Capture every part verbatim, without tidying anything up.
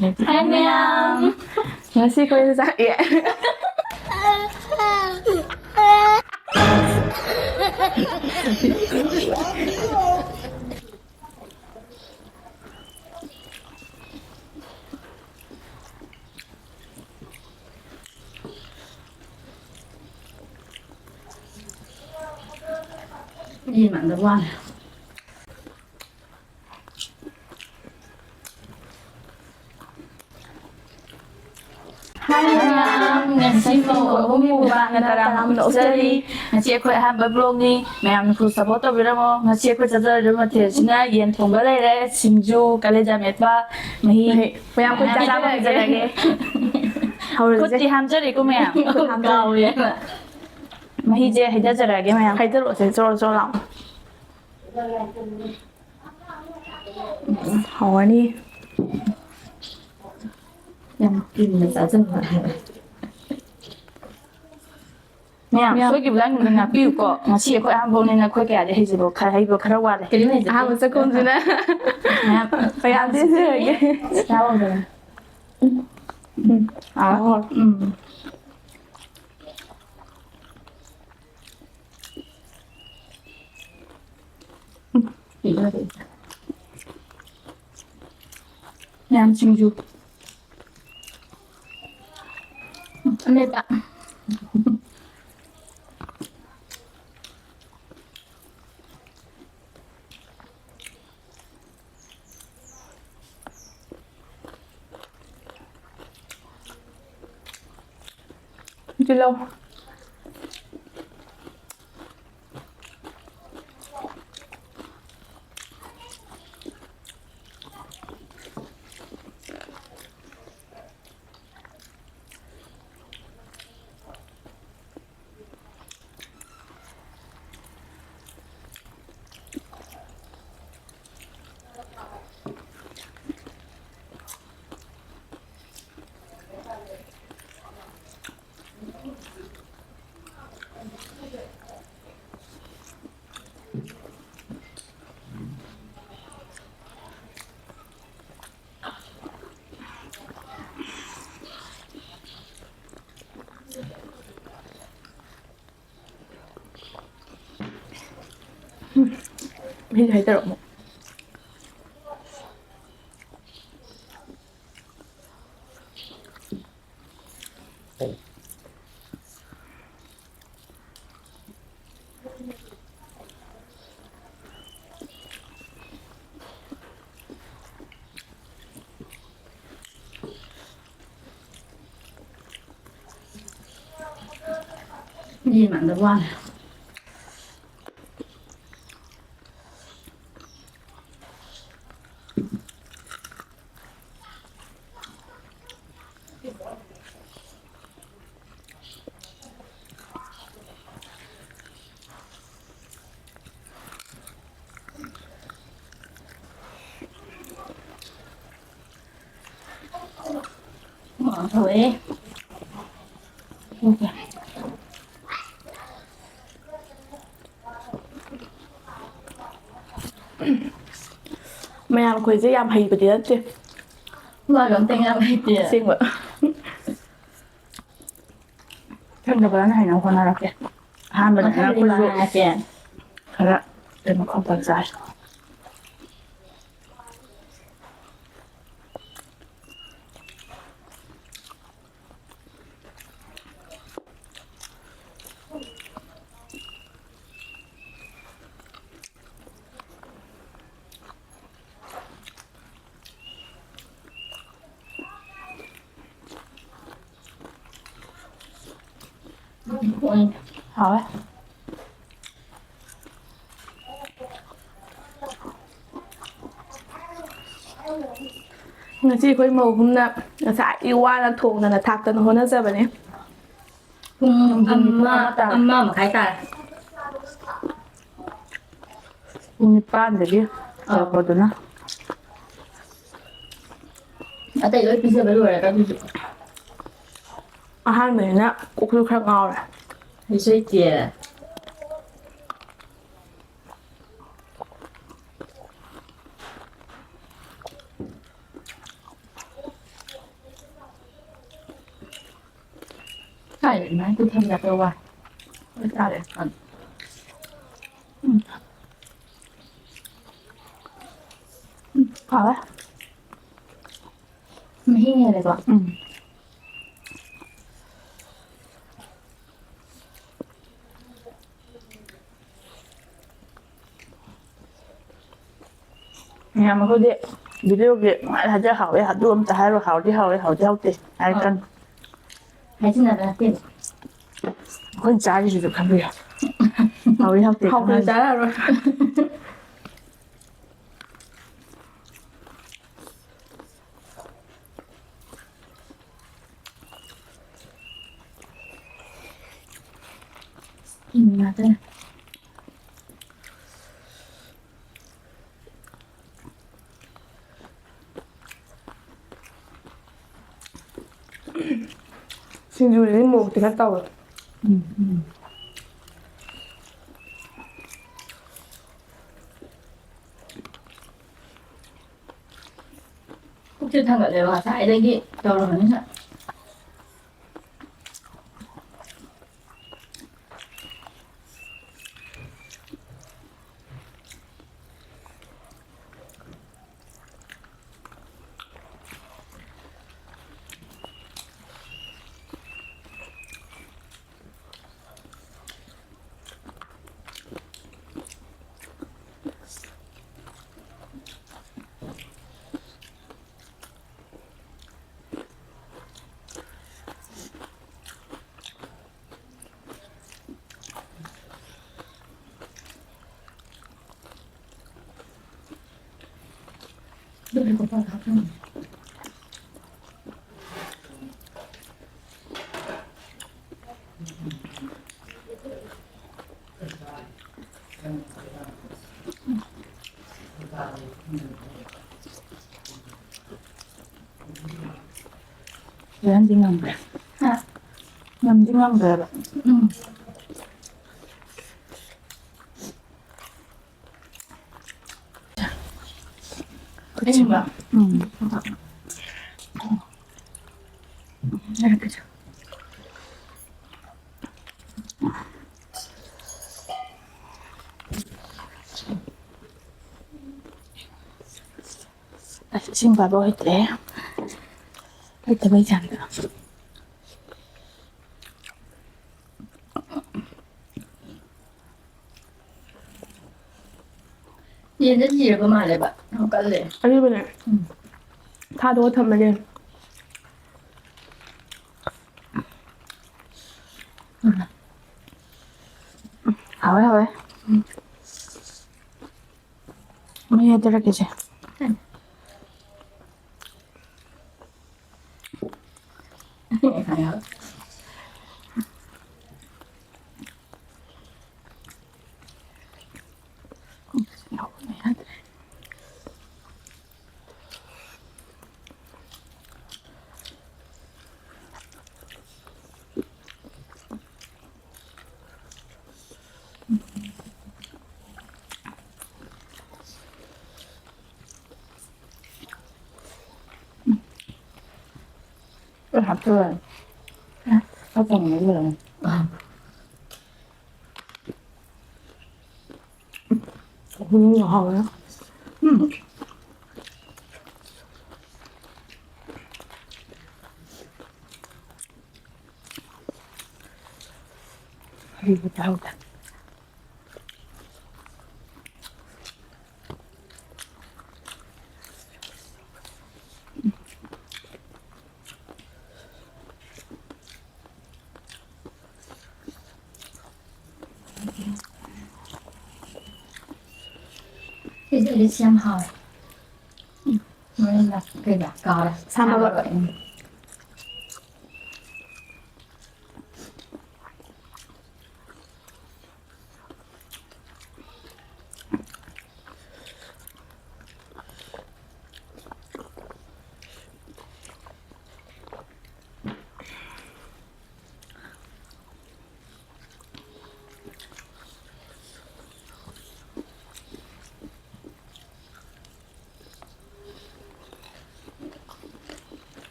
Hi ꯃꯌꯥꯝ꯫ ꯉꯁꯤ ꯑꯩꯈꯣꯏꯅ ꯆꯥꯛ ꯑꯦ꯫ ꯃꯤ ꯃꯥꯟꯗꯕ ꯋꯥꯅꯦ꯫ Hi ꯃꯌꯥꯝ, ꯉꯁꯤ ꯃꯧ ꯑꯍꯨꯝꯒꯤ ꯃꯨꯛꯕꯥꯡꯅ ꯇꯔꯥꯝꯅ ꯑꯣꯛꯆꯔꯤ꯫ ꯉꯁꯤ ꯑꯩꯈꯣꯏ ꯑꯍꯥꯟꯕ vlogꯅꯤ꯫ ꯃꯌꯥꯝꯅ full support ꯇꯧꯕꯤꯔꯝꯃꯣ꯫ ꯉꯁꯤ ꯑꯩꯈꯣꯏ ꯆꯥꯖꯔꯤꯕ ꯃꯊꯦꯜꯁꯤꯅ ꯌꯦꯟ ꯊꯣꯡꯕ ꯂꯩꯔꯦ, ꯁꯤꯡꯖꯨ, ꯀꯂꯦꯖꯥ ꯃꯦꯠꯄ, ꯃꯍꯤ꯫ ꯃꯍꯤ꯫ ꯃꯌꯥꯝ ꯈꯨꯠ ꯃꯌꯥꯝ ꯆꯥꯝꯃ ꯆꯥꯖꯔꯒꯦ꯫ ꯍꯧꯔꯁꯦ꯫ ꯈꯨꯠꯇꯤ ꯍꯥꯝꯖꯔꯤꯀꯣ ꯃꯌꯥꯝ꯫ ꯈꯨꯠ ꯍꯥꯝꯖꯔꯤ꯫ ꯀꯥꯎꯋꯦ꯫ ꯃꯍꯤꯁꯦ ꯍꯩꯊꯖꯔꯛꯑꯒꯦ ꯃꯌꯥꯝ꯫ ꯍꯩꯊꯔꯛꯑꯣꯁꯦ, ꯆꯣꯔꯣ ꯆꯣꯔꯣ ꯂꯥꯎ꯫ ꯍꯥꯎꯔꯅꯤ꯫ ꯌꯥꯝ ꯀꯤꯅ ꯆꯥꯖꯕ ꯍꯥꯏꯕ꯫ ꯃꯌꯥꯝ, ꯃꯌꯥꯝ꯫ ꯁꯣꯏꯈꯤꯕ ꯂꯥꯟꯈꯤꯕꯗ ꯉꯥꯛꯄꯤꯌꯨꯀꯣ꯫ ꯉꯁꯤ ꯑꯩꯈꯣꯏ ꯑꯍꯥꯟꯕ ꯍꯧꯅꯤꯅ ꯑꯩꯈꯣꯏ ꯀꯌꯥꯗꯤ ꯍꯩꯖꯕ ꯈꯔ, ꯍꯩꯕ ꯈꯔ ꯋꯥꯠꯂꯦ꯫ ꯀꯔꯤꯝ ꯍꯩꯖꯗꯦ꯫ ꯑꯍꯥꯟꯕ ꯆꯥꯛꯈꯨꯝꯁꯤꯅ ꯃꯌꯥꯝ꯫ ꯃꯌꯥꯝ ꯆꯦꯟꯖꯔꯒꯦ꯫ ꯆꯥꯎꯗꯅ꯫ ꯎꯝ꯫ ꯑꯥ꯫ ꯎꯝ꯫ ꯃꯌꯥꯝ ꯁꯤꯡꯖꯨ꯫ ꯑꯃꯦꯠꯄ꯫ ꯇꯤꯜꯍꯧ꯫ ꯃꯍꯤꯁꯦ ꯍꯩꯇꯔꯛꯃꯣ꯫ ꯃꯤ ꯃꯥꯟꯗꯕ ꯋꯥꯅꯦ꯫ ꯍꯨꯃꯥꯡ ꯁꯧꯋꯦ꯫ ꯃꯌꯥꯝ ꯑꯩꯈꯣꯏꯁꯦ ꯌꯥꯝ ꯍꯩꯕꯗꯤ ꯅꯠꯇꯦ꯫ ꯋꯥꯒ ꯑꯝꯇ ꯉꯥꯡꯕ ꯍꯩꯇꯦ꯫ ꯑꯁꯦꯡꯕ꯫ ꯁꯦꯝꯅꯕꯅ ꯍꯦꯟꯅ ꯍꯣꯠꯅꯔꯛꯀꯦ꯫ ꯑꯍꯥꯟꯕꯗꯅ ꯃꯊꯪꯗꯤ ꯑꯩꯈꯣꯏꯁꯨ ꯃꯥꯟꯅꯔꯛꯀꯦ꯫ ꯈꯔ ꯀꯩꯅꯣ ꯈꯣꯠꯄ ꯆꯥꯏ꯫ ꯎꯝ, ꯍꯥꯎꯋꯦ꯫ ꯉꯁꯤ ꯑꯩꯈꯣꯏ ꯃꯧ ꯑꯍꯨꯝꯅ ꯉꯁꯥꯏ ꯋꯥꯅ ꯊꯣꯡꯗꯅ ꯊꯥꯛꯇꯅ ꯍꯣꯠꯅꯖꯕꯅꯦ꯫ ꯄꯨꯡ ꯄꯨꯡ ꯑꯃ, ꯑꯃ ꯇꯥꯔꯦ꯫ ꯑꯃ ꯃꯈꯥꯏ ꯇꯥꯔꯦ꯫ ꯄꯨꯡ ꯅꯤꯄꯥꯟꯗꯒꯤ ꯑꯥ꯫ ꯇꯧꯔꯛꯄꯗꯨꯅ꯫ ꯑꯇꯩ ꯂꯣꯏ ꯄꯤꯖꯕ ꯂꯣꯏꯔꯒ ꯑꯗꯨꯁꯨ꯫ ꯑꯍꯥꯟꯕꯅꯤꯅ ꯀꯣꯛꯁꯨ ꯈꯔ ꯉꯥꯎꯔꯦ꯫ ꯏꯆꯦ ꯏꯆꯦ꯫ ꯀꯥꯏꯗ ꯑꯗꯨꯃꯥꯏꯅ ꯄꯨꯊꯝ ꯌꯥꯗꯧ ꯋꯥꯏ꯫ ꯂꯣꯏ ꯆꯥꯔꯦ꯫ ꯎꯝ꯫ ꯍꯥꯎꯋꯦ꯫ ꯃꯍꯤ ꯍꯦꯜꯂꯦꯀꯣ꯫ ꯎꯝ꯫ ꯃꯌꯥꯝ ꯑꯩꯈꯣꯏꯗꯤ videoꯒꯤ ꯅꯨꯡꯉꯥꯏ ꯍꯥꯏꯖ ꯍꯥꯎꯋꯦ, ꯑꯗꯨ ꯑꯝꯇ ꯍꯥꯏꯔꯣ, ꯍꯥꯎꯗꯤ ꯍꯥꯎꯋꯦ, ꯍꯥꯎꯗꯤ ꯍꯥꯎꯇꯦ ꯍꯥꯏꯔꯛꯀꯅꯤ꯫ ꯍꯥꯏꯖꯤꯟꯅꯕ ꯅꯠꯇꯦꯕ꯫ ꯑꯩꯈꯣꯏꯅ ꯆꯥꯔꯤꯁꯤꯁꯨ ꯈꯪꯕꯤꯌꯨ꯫ ꯍꯥꯎꯋꯤ ꯍꯥꯎꯇꯦ ꯍꯥꯎꯇꯦ ꯈꯪꯍꯟ- ꯆꯥꯔꯔꯣꯏ꯫ ꯎꯝ, ꯉꯥꯛꯇꯅꯦ꯫ ꯁꯤꯡꯖꯨꯁꯤꯗꯤ ꯃꯣꯔꯣꯛꯇꯤ ꯈꯔ ꯇꯧꯋꯦ꯫ ꯎꯝ, ꯎꯝ꯫ ꯄꯨꯛꯁꯦ ꯊꯟꯒꯠꯂꯦꯕ ꯉꯁꯥꯏꯗꯒꯤ ꯇꯧꯔꯕꯅꯤꯅ꯫ ꯉꯝꯗꯤ ꯉꯝꯈ꯭ꯔꯦ꯫ ꯍꯥ? ꯉꯝꯗꯤ ꯉꯝꯈ꯭ꯔꯦꯕ꯫ ꯎꯝ꯫ ꯎꯝ꯫ ꯏꯁꯤꯡ ꯄꯥꯕ ꯍꯩꯇ꯭ꯔꯦ꯫ ꯍꯩꯇꯕꯩ ꯆꯥꯡꯗ꯫ ꯌꯦꯟꯗ ꯂꯤꯔꯕ ꯃꯥꯜꯂꯦꯕ꯫ ꯌꯥꯝ ꯀꯜꯂꯦ꯫ ꯑꯔꯤꯕꯅꯦ꯫ ꯎꯝ꯫ ꯊꯥꯗꯣꯛꯑ ꯊꯝꯃꯅꯦ꯫ ꯎꯝ꯫ ꯍꯥꯎꯋꯦ, ꯍꯥꯎꯋꯦ꯫ ꯎꯝ꯫ ꯃꯍꯤ ꯍꯩꯗꯔꯛꯀꯦꯁꯦ꯫ ꯂꯣꯏ ꯍꯥꯞꯆꯤꯜꯂꯣ꯫ ꯑ, ꯍꯥꯞꯆꯤꯟꯕꯗꯤ ꯂꯣꯏꯔꯦ꯫ ꯎꯝ, ꯍꯥꯎꯋꯦ꯫ ꯎꯝ꯫ ꯍꯩꯕ ꯆꯥꯎꯗꯦ꯫ ꯁꯤꯁꯦ ꯏꯂꯤꯁ ꯌꯥꯝ ꯍꯥꯎꯋꯦ꯫ ꯎꯝ, ꯃꯣꯔꯦ ꯂꯥꯛ-, ꯀꯩꯕ? ꯀꯥꯎꯔꯦ꯫ ꯁꯥ ꯃꯔꯣꯏ꯫ ꯁꯥ ꯃꯔꯣꯏ꯫ ꯎꯝ꯫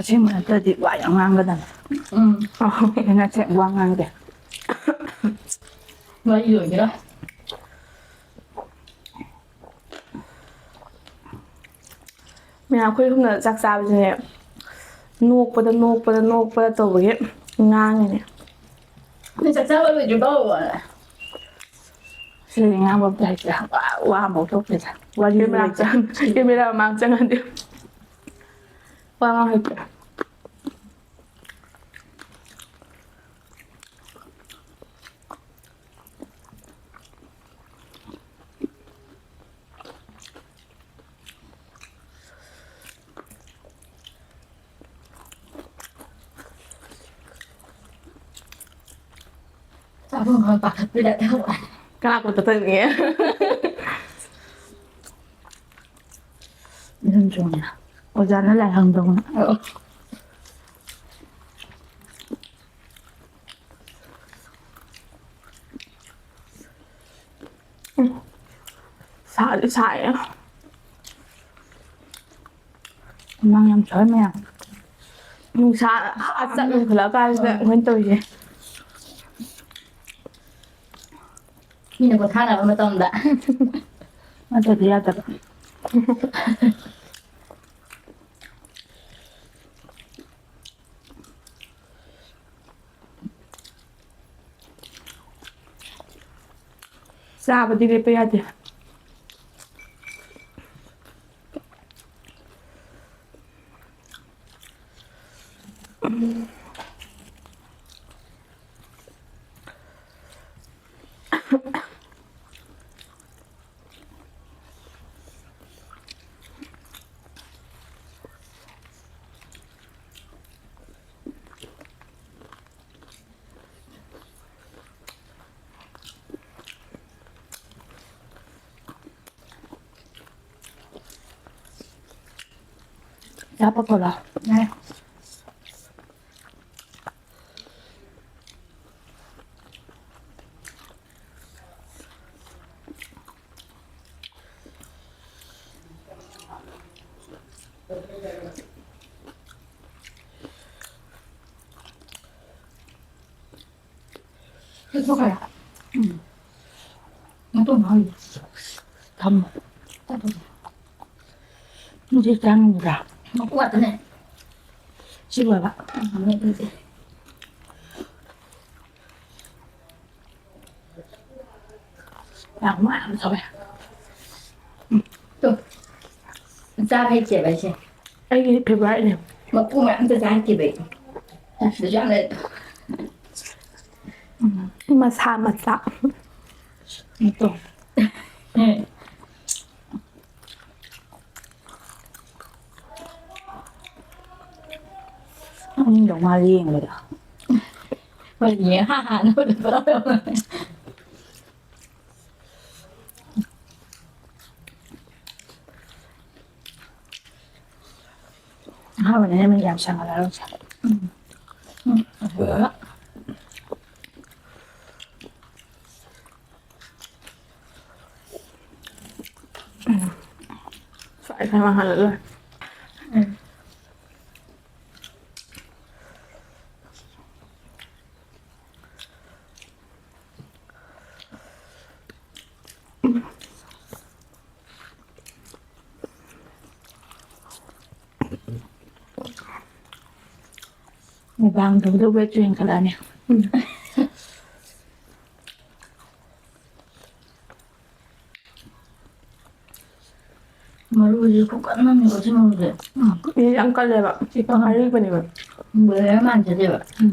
ꯑꯁꯦꯡꯕ ꯅꯠꯇ꯭ꯔꯗꯤ ꯋꯥ ꯌꯥꯝ ꯉꯥꯡꯒꯗꯕꯅꯦ꯫ ꯎꯝ꯫ ꯑꯩꯅ ꯑꯁꯦꯡꯕ ꯋꯥ ꯉꯥꯡꯗꯦ꯫ ꯋꯥꯔꯤ ꯂꯣꯏꯒꯦꯔꯥ? ꯃꯌꯥꯝ ꯑꯩꯈꯣꯏ ꯑꯍꯨꯝꯅ ꯆꯥꯛ ꯆꯥꯕꯁꯤꯅꯦ, ꯅꯣꯛꯄꯗ, ꯅꯣꯛꯄꯗ, ꯅꯣꯛꯄꯗ ꯇꯧꯕꯒꯤ ꯉꯥꯡꯉꯤꯅꯦ꯫ ꯅꯣꯏ ꯆꯥꯛ ꯆꯥꯕ ꯂꯣꯏꯗ꯭ꯔꯤꯕꯣ? ꯁꯤꯗꯤ ꯉꯥꯡꯕ ꯑꯝꯇ ꯍꯩꯇ꯭ꯔꯦ꯫ ꯋꯥ, ꯋꯥ ꯑꯃꯐꯥꯎ ꯊꯣꯛꯇ꯭ꯔꯦ꯫ ꯋꯥꯔꯤ ꯀꯦꯃꯦꯔꯥ ꯂꯩꯇ꯭ꯔꯦ꯫ ꯆꯪ-, ꯀꯦꯃꯦꯔꯥ ꯃꯃꯥꯡ ꯆꯪꯍꯟꯗꯦ꯫ ꯋꯥ ꯉꯥꯡ ꯍꯩꯇ꯭ꯔꯦ꯫ ꯆꯥꯐꯝ ꯈꯪꯗ ꯄꯥꯈꯠꯄꯩ ꯇꯥꯏꯞ ꯇꯧꯕ꯫ ꯀꯅꯥ ꯀꯣꯟ ꯇꯛꯇꯣꯏꯅꯣ? ꯑꯗꯨꯝ ꯆꯨꯝꯃꯦ꯫ ꯑꯣꯖꯥꯅ ꯂꯥꯏ ꯍꯪꯗꯧꯅ꯫ ꯑꯣ꯫ ꯎꯝ꯫ ꯁꯥꯗꯤ ꯁꯥꯏꯌꯦ꯫ ꯍꯨꯃꯥꯡ ꯌꯥꯝ ꯁꯧꯋꯦ ꯃꯌꯥꯝ꯫ ꯅꯨꯡꯁꯥ ꯑꯥ ꯆꯠꯂꯨ ꯈꯠꯂꯛꯑ ꯀꯥꯟꯁꯤꯗ ꯑꯩꯈꯣꯏꯅ ꯇꯧꯔꯤꯁꯦ꯫ ꯃꯤꯅ ꯄꯣꯊꯥꯅꯕ ꯃꯇꯝꯗ꯫ ꯅꯠꯇ꯭ꯔꯗꯤ ꯌꯥꯗꯕ꯫ ꯆꯥꯕꯗꯤ ꯂꯦꯞꯄ ꯌꯥꯗꯦ꯫ ꯆꯥ ꯄꯛꯀꯗ꯭ꯔꯣ? ꯌꯥꯏ꯫ ꯂꯧꯊꯣꯛꯈ꯭ꯔꯦ꯫ ꯎꯝ꯫ ꯅꯇꯣꯟ ꯍꯥꯏꯌꯨ꯫ ꯊꯝꯃꯣ꯫ ꯆꯠꯂꯣ꯫ ꯍꯧꯖꯤꯛ ꯆꯥꯅꯤꯡꯕ꯭ꯔꯥ? ꯃꯀꯨ ꯉꯥꯛꯇꯅꯦ꯫ ꯁꯤ ꯂꯣꯏꯕ꯫ ꯎꯝ, ꯃꯦꯠꯂꯁꯦ꯫ ꯌꯥꯝ ꯋꯥꯅ ꯇꯧꯋꯦ꯫ ꯇꯨ꯫ ꯆꯥ ꯍꯩꯇꯦꯕ ꯑꯩꯁꯦ꯫ ꯑꯩꯒꯤ favouriteꯅꯦ꯫ ꯃꯀꯨ ꯃꯌꯥꯝ ꯑꯝꯇ ꯆꯥ ꯍꯩꯇꯦꯕ ꯑꯩ꯫ ꯑꯁꯤꯗꯁꯨ ꯌꯥꯝ ꯂꯩ꯫ ꯎꯝ, ꯃꯁꯥ ꯃꯆꯥ꯫ ꯇꯨ꯫ ꯃꯅꯤꯡꯗꯧ ꯃꯥꯜꯂꯤ ꯌꯦꯡꯕꯗ꯫ ꯍꯣꯏꯅꯦ, ꯍꯥ ꯍꯥ ꯅꯣꯛꯄꯗꯣ꯫ ꯑꯍꯥꯟꯕꯅꯦ ꯃꯤꯅꯤꯠ ꯌꯥꯝ ꯁꯥꯡꯍꯜꯂꯔꯣꯏꯁꯦ꯫ ꯎꯝ꯫ ꯎꯝ꯫ ꯁ꯭ꯋꯥꯏ ꯈꯔ ꯉꯥꯡꯍꯜꯂ ꯂꯣꯏꯔꯦ꯫ ꯎꯝ꯫ Mukbang ꯇꯧꯗꯧꯕꯩ ꯆꯦꯟꯈꯠꯂꯛꯑꯅꯤ꯫ ꯎꯝ꯫ ꯃꯔꯨꯁꯦ ꯈꯨꯀꯟ ꯑꯃꯅꯤꯀꯣ ꯁꯤ ꯃꯔꯨꯁꯦ꯫ ꯎꯝ, ꯏ ꯌꯥꯝ ꯀꯜꯂꯦꯕ꯫ ꯏ ꯀꯜꯂꯦ꯫ ꯑꯔꯤꯕꯅꯦꯕ꯫ ꯕꯣꯏꯂꯔ ꯃꯥꯟꯖꯗꯦꯕ꯫ ꯎꯝ꯫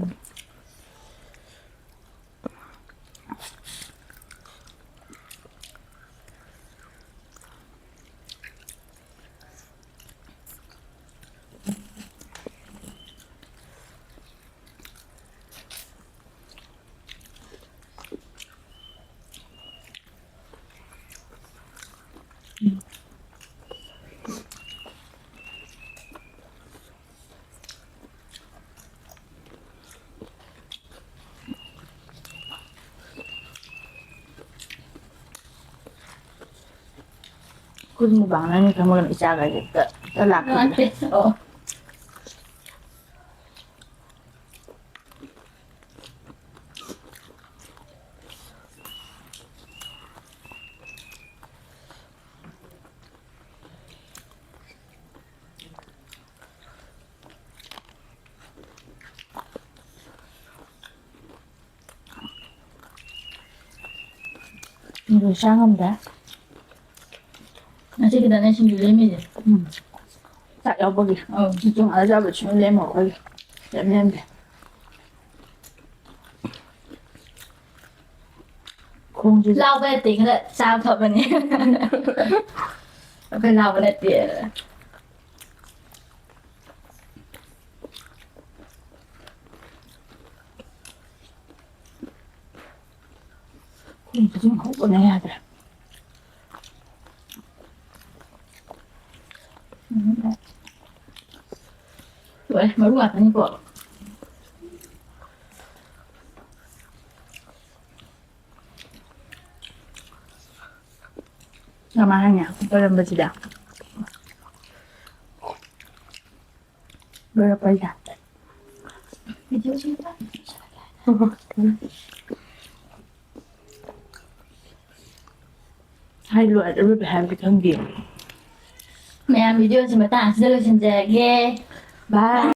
ꯑꯩꯈꯣꯏꯗꯤ ꯃꯨꯛꯕꯥꯡꯅꯅꯤ ꯈꯪꯕꯒ ꯏꯆꯥꯒꯁꯦ ꯇ-, ꯇ ꯂꯥꯛꯈꯤꯗ꯭ꯔꯦ꯫ ꯅꯠꯇꯦ꯫ ꯑꯣ꯫ ꯁꯤꯡꯖꯨ ꯆꯥ ꯉꯝꯗ꯭ꯔꯦ꯫ ꯉꯁꯤ ꯈꯤꯇꯪꯅꯦ ꯁꯤꯡꯖꯨ ꯂꯦꯝꯃꯤꯁꯦ꯫ ꯎꯝ꯫ ꯆꯥꯛ ꯌꯥꯎꯕꯒꯤ꯫ ꯑꯧ꯫ ꯁꯤꯡꯖꯨ ꯉꯥꯛꯇ ꯆꯥꯕ ꯁꯨꯡꯂꯦꯝ ꯂꯦꯝꯃꯣꯏ ꯑꯩꯈꯣꯏꯒꯤ꯫ ꯂꯦꯝ ꯂꯦꯝꯗꯦ꯫ ꯈꯣꯡꯁꯤꯁꯨ ꯂꯥꯎꯕ ꯅꯠꯇꯦ, ꯈꯔ ꯆꯥꯕ ꯐꯕꯅꯦ꯫ ꯑꯩꯈꯣꯏ ꯂꯥꯎꯕ ꯅꯠꯇꯦ꯫ ꯈꯣꯡꯁꯤꯁꯨ ꯍꯧꯕꯅ ꯌꯥꯗ꯭ꯔꯦ꯫ ꯎꯝ꯫ ꯂꯣꯏꯔꯦ, ꯃꯔꯨ ꯉꯥꯛꯇꯅꯤꯀꯣ꯫ ꯀꯃꯥꯏ ꯍꯥꯏꯅꯤ? ꯀꯔꯝꯕꯁꯤꯗ? ꯂꯣꯏꯔꯛꯄꯩꯗ꯫ ꯍꯥꯏ ꯂꯣꯏꯔꯦ, ꯑꯔꯣꯏꯕ ꯍꯥꯏꯕꯗꯤ ꯈꯪꯗꯦ꯫ ꯃꯌꯥꯝ, video ꯁꯤ ꯃꯇꯥꯡ ꯑꯁꯤꯗ ꯂꯣꯏꯁꯤꯟꯖꯔꯒꯦ꯫ Bye꯫